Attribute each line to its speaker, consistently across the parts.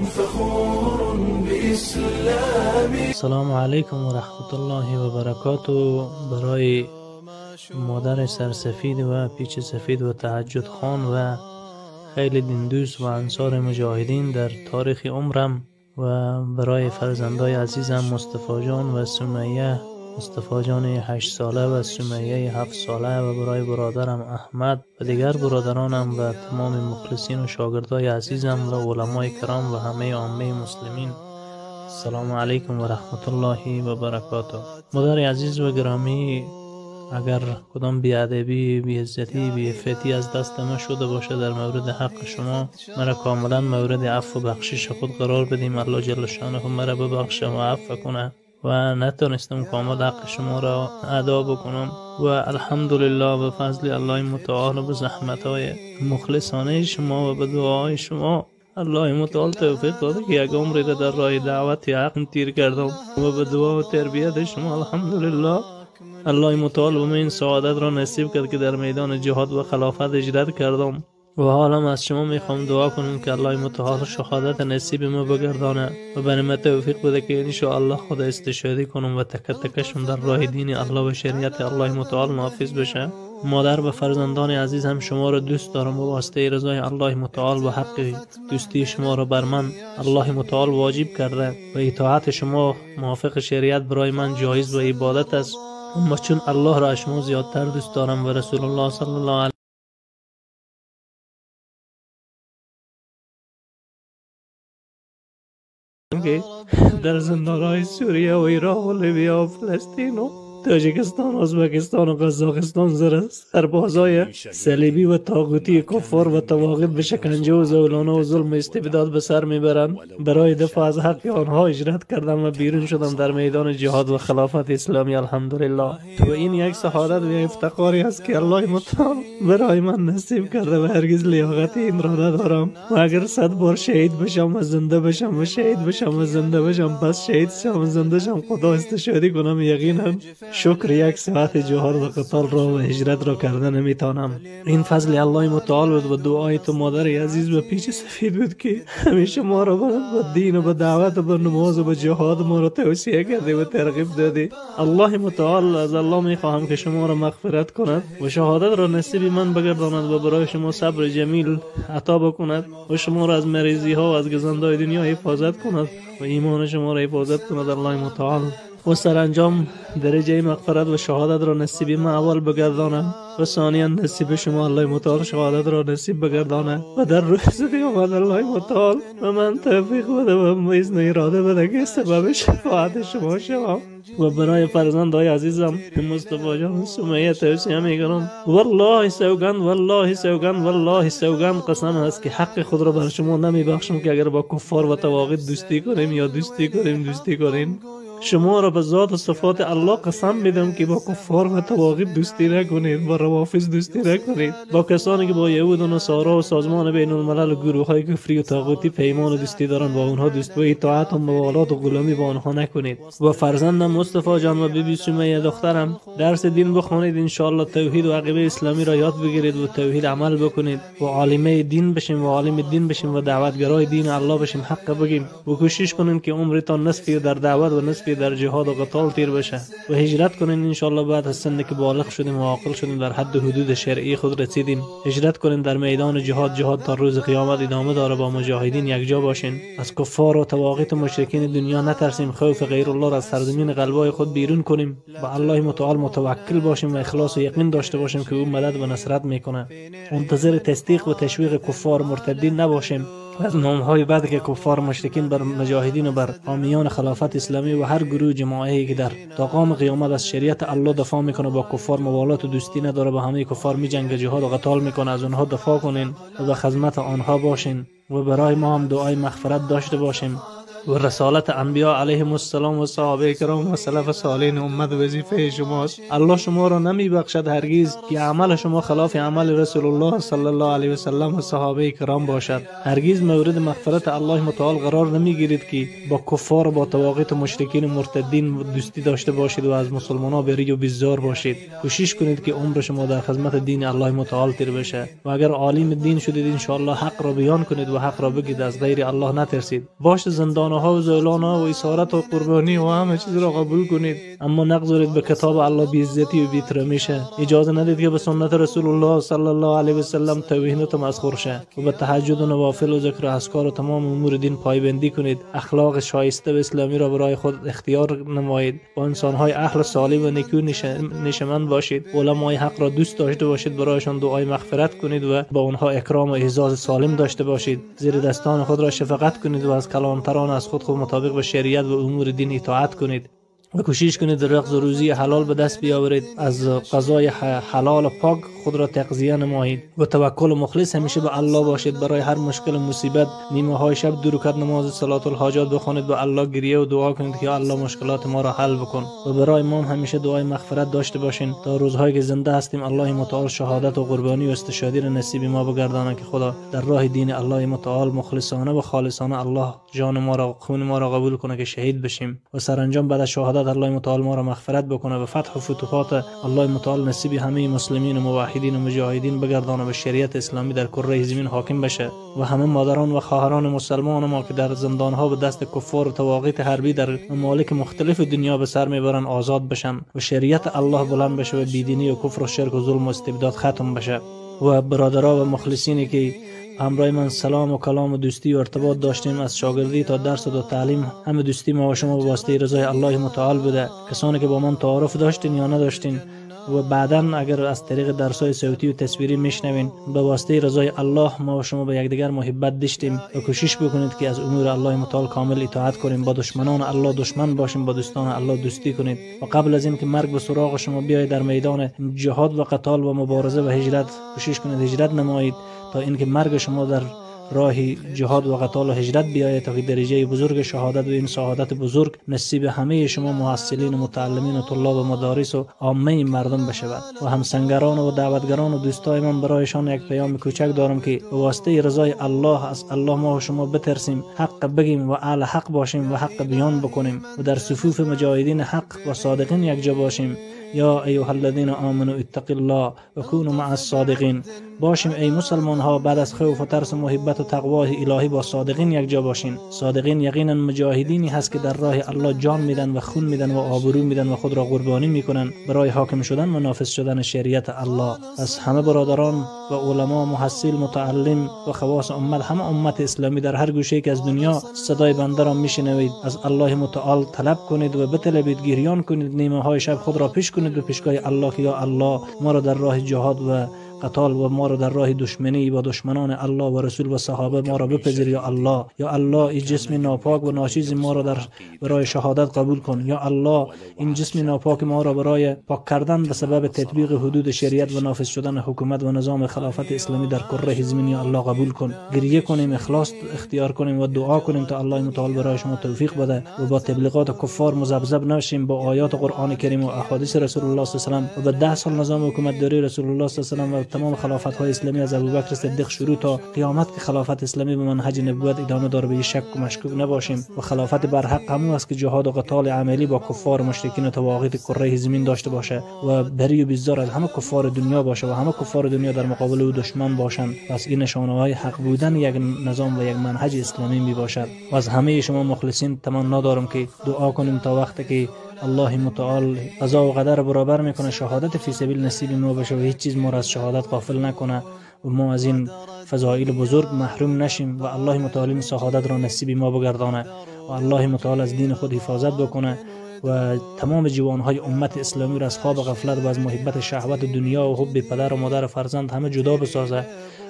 Speaker 1: فخور بإسلامي.
Speaker 2: السلام علیکم و رحمت الله و برکاته. برای مادر سرسفید و پیچ سفید و تهجد خان و خیلی دیندوست و انصار مجاهدین در تاریخ عمرم و برای فرزندای عزیزم مصطفی جان و سمیه، مصطفی جان 8 ساله و سمیه 7 ساله و برای برادرم احمد و دیگر برادرانم و تمام مخلصین و شاگردای عزیزم و علمای کرام و همه عامه مسلمین، السلام علیکم و رحمت الله و برکاته. مادر عزیز و گرامی، اگر کدام بی‌ادبی، بی‌عزتی، بی‌عفتی از دست ما شده باشه در مورد حق شما، مرا کاملا مورد عفو و بخشش خود قرار بدیم. الله جل شانه مرا ببخشه و عفو کنه و نتونستم کامل حق شما را ادا بکنم و الحمدلله به فضل الله متعال و به زحمت های مخلصانه شما و به دعای شما الله متعال توفیق داده که یک عمری را در راه دعوت حق تیر کردم و به دعا و تربیت شما الحمدلله الله متعال به من این سعادت را نصیب کرد که در میدان جهاد و خلافت هجرت کردم و حالا از شما میخوام دعا کنم که الله متعال شهادت نصیب ما بگردانه و برای من توفیق بده که انشاءالله خود استشهادی کنم و تکه تکشم در راه دین الله و شریعت الله متعال نافذ بشه. مادر و فرزندان عزیز هم شما را دوست دارم و واسطه رضای الله متعال و حق دوستی شما را بر من الله متعال واجب کرده و اطاعت شما موافق شریعت برای من جایز و عبادت است. اما چون الله را از شما زیادتر دوست دارم و رسول الله صلی الله علیه که در زندانهای سوریه و عراق و لیبیا و فلسطین و تاجیکستان، ازبکستان و قزاقستان سربازای صلیبی و طاغوتی کفار و طواغیت به شکنجه و زولانه و ظلم و استبداد به سر میبرند، برای دفاع از حق آنها هجرت کردم و بیرون شدم در میدان جهاد و خلافت اسلامی الحمدلله. و این یک سعادت و افتخاری است که الله متعال برای من نصیب کرده و هرگز لیاقت این را ندارم و اگر 100 بار شهید بشم و زنده بشم و شهید بشم و زنده بشم، پس شهید شم و زنده شم، خدا استشهادی کنم، یقینا شکر یک ساعت جهاد و قتال را و هجرت را کرده نمیتانم. این فضل الله متعال بود و دعای تو مادر عزیز و پیچ سفید بود که همیشه ما را به دین و به دعوت و به نماز و به جهاد ما را توصیه کرده و ترغیب دادی. الله متعال از الله میخواهم که شما را مغفرت کند و شهادت را نصیب من بگرداند و برای شما صبر جمیل عطا بکند و شما را از مریضی ها و از گزندهای دنیا حفاظت کند و ایمان شما را حفاظت کند الله متعال. و سرانجام درجه مغفرت و شهادت را نصیب من اول بگردانه و ثانیا نصیب شما الله متعال شهادت را نصیب بگردانه و در روز قیامت الله متعال به من توفیق بده و اذن اراده بده که سبب شفاعت شما شوم. و برای فرزندهای عزیزم مصطفی جان سمیه توصیه میکنم، والله سوگند، والله سوگند، والله سوگند، قسم هست که حق خود را بر شما نمیبخشم که اگر با کفار و طواغیت دوستی کنیم یا دوستی کنیم دوستی کنیم. شما را به ذات و صفات الله قسم میدم که با کفار و طواغیت دوستی نکنید، با روافض دوستی نکنید، با کسانی که با یهود و نصارا و سازمان بین الملل و گروه های کفری و طاغوتی پیمان و دوستی دارن با اونها دوست و اطاعت و موالات و غلامی با آنها نکنید. و فرزندم مصطفی جان و بیبی سمیه دخترم، درس دین بخوانید، انشاءالله توحید و عقیده اسلامی را یاد بگیرید و توحید عمل بکنید و عالمه دین بشیم و عالم دین بشیم و دعوتگرای دین الله بشیم، حق بگیم و کوشش کنیم که عمرتان نصفی در دعوت و نصفی در جهاد و قتال تیر بشه و هجرت کنین انشاءالله. بعد از سن که بالغ شدیم و عاقل شدیم، در حد حدود شرعی خود رسیدیم، هجرت کنین در میدان جهاد. جهاد تا روز قیامت ادامه داره، با مجاهدین یکجا باشین، از کفار و طواغیت و مشرکین دنیا نترسیم، خوف غیر الله را از سرزمین قلبای خود بیرون کنیم، به الله متعال متوکل باشیم و اخلاص و یقین داشته باشیم که او مدد و نصرت میکنه. منتظر تصدیق و تشویق کفار مرتدین نباشیم. از نام‌های بعد که کفار مشرکین بر مجاهدین و بر حامیان خلافت اسلامی و هر گروه جماعی که در تا قام قیامت از شریعت الله دفاع میکنه، با کفار موالات و دوستی نداره، با همه کفار میجنگه، جهاد و قتال میکنه، از اونها دفاع کنین و به خدمت آنها باشین و برای ما هم دعای مغفرت داشته باشیم. و رسالت انبیا علیهم السلام و صحابه کرام و سلف صالحین امت وظیفه شماست. الله شما را نمی بخشد هرگز که عمل شما خلاف عمل رسول الله صلی الله علیه و سلم و صحابه کرام باشد. هرگز مورد مغفرت الله متعال قرار نمیگیرید که با کفار و با طواغیت و مشرکین و مرتدین دوستی داشته باشید و از مسلمانان بری و بیزار باشید. کوشش کنید که عمر شما در خدمت دین الله متعال تیر بشه و اگر عالم دین شدید ان شاء الله حق را بیان کنید و حق را بگید، از غیر الله نترسید. باش زندان ها و زولان ها و اسارت و قربانی و همه چیز را قبول کنید، اما نگذارید به کتاب الله بی‌عزتی و بی‌احترامی شه. اجازه ندید که به سنت رسول الله صلی الله علیه و سلم توهین و تمسخر شه و به تهجد و نوافل و ذکر و اذکار و تمام امور دین پایبندی کنید. اخلاق شایسته و اسلامی را برای خود اختیار نمایید. با انسان‌های اهل صالح و نیکو نشمند باشید. علمای حق را دوست داشته باشید، برایشان دعای مغفرت کنید و با آنها اکرام و اعزاز سالم داشته باشید. زیر دستان خود را شفقت کنید و از کلانتران از خود مطابق به شریعت و امور دین اطاعت کنید و کوشش کنید رزق و روزی حلال به دست بیاورید. از غذای حلال و پاک خود را تغذیه نمایید و توکل مخلص همیشه به الله باشید. برای هر مشکل و مصیبت نیمه های شب 2 رکعت نماز صلات الحاجات بخوانید، به الله گریه و دعا کنید که یا الله مشکلات ما را حل بکن و برای ما همیشه دعای مغفرت داشته باشین تا روزهایی که زنده هستیم الله متعال شهادت و قربانی و استشهادی را نصیب ما بگرداند که خدا در راه دین الله متعال مخلصانه و خالصانه الله جان ما را خون ما را قبول کنه که شهید بشیم و سرانجام بعد از شهادت الله متعال ما را مغفرت بکنه و فتح و فتوحات الله متعال نصیب همه مسلمین و موحدین و مجاهدین بگردانه و شریعت اسلامی در کره زمین حاکم بشه و همه مادران و خواهران مسلمان ما که در زندانها به دست کفار و طواغیت حربی در ممالک مختلف دنیا به سر میبرن آزاد بشن و شریعت الله بلند بشه و بیدینی و کفر و شرک و ظلم و استبداد ختم بشه. و برادرها و مخلصینی که همراه من سلام و کلام و دوستی و ارتباط داشتیم، از شاگردی تا درس و تا تعلیم، همه دوستی ما و شما به واسطه رضای الله متعال بوده. کسانی که با من تعارف داشتین یا نداشتین و بعدا اگر از طریق درس‌های صوتی و تصویری میشنوین، به واسطه رضای الله ما و شما به یکدیگر محبت داشتیم و کوشش بکنید که از امور الله متعال کامل اطاعت کنیم، با دشمنان الله دشمن باشیم، با دوستان الله دوستی کنید و قبل از اینکه مرگ به سراغ شما بیاید در میدان جهاد و قتال و مبارزه و هجرت کوشش کنید هجرت نمایید تا اینکه مرگ شما در راه جهاد و قتال و هجرت بیاید تا که درجه بزرگ شهادت و این سعادت بزرگ نصیب همه شما محصلین و متعلمین و طلاب و مدارس و عامه مردم بشود. و همسنگران و دعوتگران و دوستای من برایشان یک پیام کوچک دارم که به واسطه رضای الله از الله ما و شما بترسیم، حق بگیم و اهل حق باشیم و حق بیان بکنیم و در صفوف مجاهدین حق و صادقین یکجا باشیم. یا ایها الذین آمنوا اتقوا الله و کونوا مع الصادقین. باشیم ای مسلمان ها، بعد از خوف و ترس و محبت و تقوای الهی با صادقین یکجا باشین. صادقین یقینا مجاهدینی هست که در راه الله جان میدن و خون میدن و آبرو میدن و خود را قربانی میکنن برای حاکم شدن و نافذ شدن شریعت الله. از همه برادران و علما، محصل، متعلم و خواص امت، همه امت اسلامی در هر گوشه که از دنیا صدای بنده را میشنوید، از الله متعال طلب کنید و بطلبید، گریان کنید، نیمه های شب خود را پیش کنید به پیشگاه الله که یا الله ما را در راه جهاد و قتال و ما را در راه دشمنی با دشمنان الله و رسول و صحابه ما را بپذیر. یا الله، یا الله این جسم ناپاک و ناچیز ما را در برای شهادت قبول کن. یا الله این جسم ناپاک ما را برای پاک کردن به سبب تطبیق حدود شریعت و نافذ شدن حکومت و نظام خلافت اسلامی در کره زمین یا الله قبول کن. گریه کنیم، اخلاص اختیار کنیم و دعا کنیم تا الله متعال برای شما توفیق بده و با تبلیغات کفار مذبذب نشیم، با آیات قرآن کریم و احادیث رسول الله صلی الله علیه و سلم و به 10 سال نظام حکومت داری رسول الله صلی الله علیه و سلم تمام خلافت های اسلامی از ابوبکر صدیق شروع تا قیامت که خلافت اسلامی به منهج نبوت ادامه داره، به شک و مشکوک نباشیم و خلافت برحق همون است که جهاد و قتال عملی با کفار و مشرکین و طواغیت کره زمین داشته باشه و بری و بیزار از همه کفار دنیا باشه و همه کفار دنیا در مقابل او دشمن باشند. پس این نشانه های حق بودن یک نظام و یک منهج اسلامی می باشد. و از همه شما مخلصین تمنا دارم که دعا کنیم تا وقتی که الله متعال قضا و قدر برابر میکنه، شهادت فی سبیل نصیب ما بشه و هیچ چیز ما را از شهادت غافل نکنه و ما از این فضایل بزرگ محروم نشیم و الله متعال این شهادت را نصیب ما بگردانه و الله متعال از دین خود حفاظت بکنه و تمام جوانهای امت اسلامی را از خواب غفلت و از محبت شهوت دنیا و حب پدر و مادر و فرزند همه جدا بسازه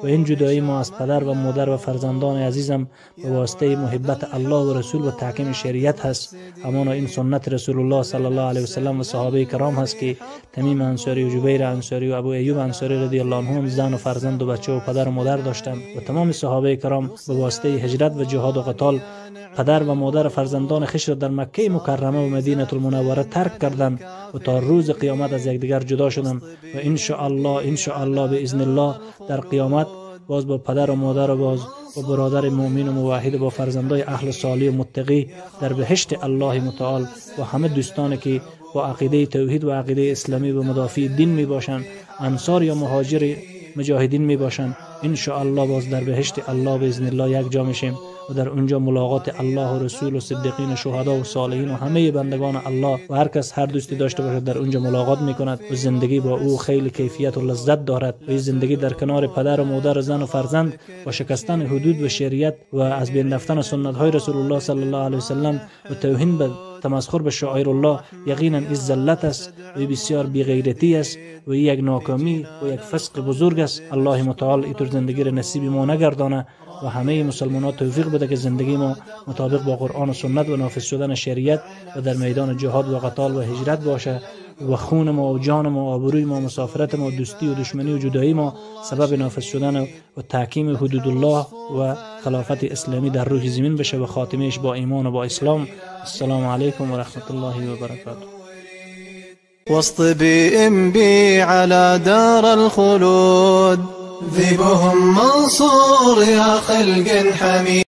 Speaker 2: و این جدایی ما از پدر و مادر و فرزندان عزیزم به واسطه محبت الله و رسول و تحکیم شریعت هست. همانا این سنت رسول الله صلی الله علیه و سلم و صحابه کرام هست که تمیم انصاری و جبیر انصاری و ابو ایوب انصاری رضی الله عنهم زن و فرزند و بچه و پدر و مادر داشتند و تمام صحابه کرام به واسطه هجرت و جهاد و قتال پدر و مادر فرزندان خویش را در مکه مکرمه و مدینه المنوره ترک کردند و تا روز قیامت از یکدیگر جدا شدند و ان شاء الله ان شاء الله باذن الله در قیامت باز با پدر و مادر و باز با برادر مؤمن و موحد و با فرزندای اهل صالح و متقی در بهشت الله متعال با همه دوستانی که با عقیده توحید و عقیده اسلامی و مدافع دین می باشند، انصار یا مهاجر مجاهدین می باشند، ان شاء الله باز در بهشت الله باذن الله یک جا میشیم و در اونجا ملاقات الله و رسول و صدیقین و شهدا و صالحین و همه بندگان الله و هر کس هر دوستی داشته باشد در اونجا ملاقات میکند و زندگی با او خیلی کیفیت و لذت دارد و این زندگی در کنار پدر و مادر و زن و فرزند و شکستن حدود و شریعت و از بین رفتن سنت های رسول الله صلی الله علیه و سلم و توهین به تمسخر به شعائر الله یقینا این ذلت است و بسیار بی‌غیرتی است و یک ناکامی و یک فسق بزرگ است. الله متعال اینطور زندگی را نصیب ما نگردانه و همه مسلمان ها توفیق بده که زندگی ما مطابق با قرآن و سنت و نافذ شدن شریعت و در میدان جهاد و قتال و هجرت باشه و خون ما و جان ما و آبروی ما، مسافرت ما، دوستی و دشمنی و جدایی ما سبب نافذ شدن و تحکیم حدود الله و خلافت اسلامی در روح زمین بشه و خاتمهش با ایمان و با اسلام. السلام علیکم و رحمت الله و برکاته.
Speaker 1: وسط بي على دار الخلود ذيبهم منصور يا خلق حميد.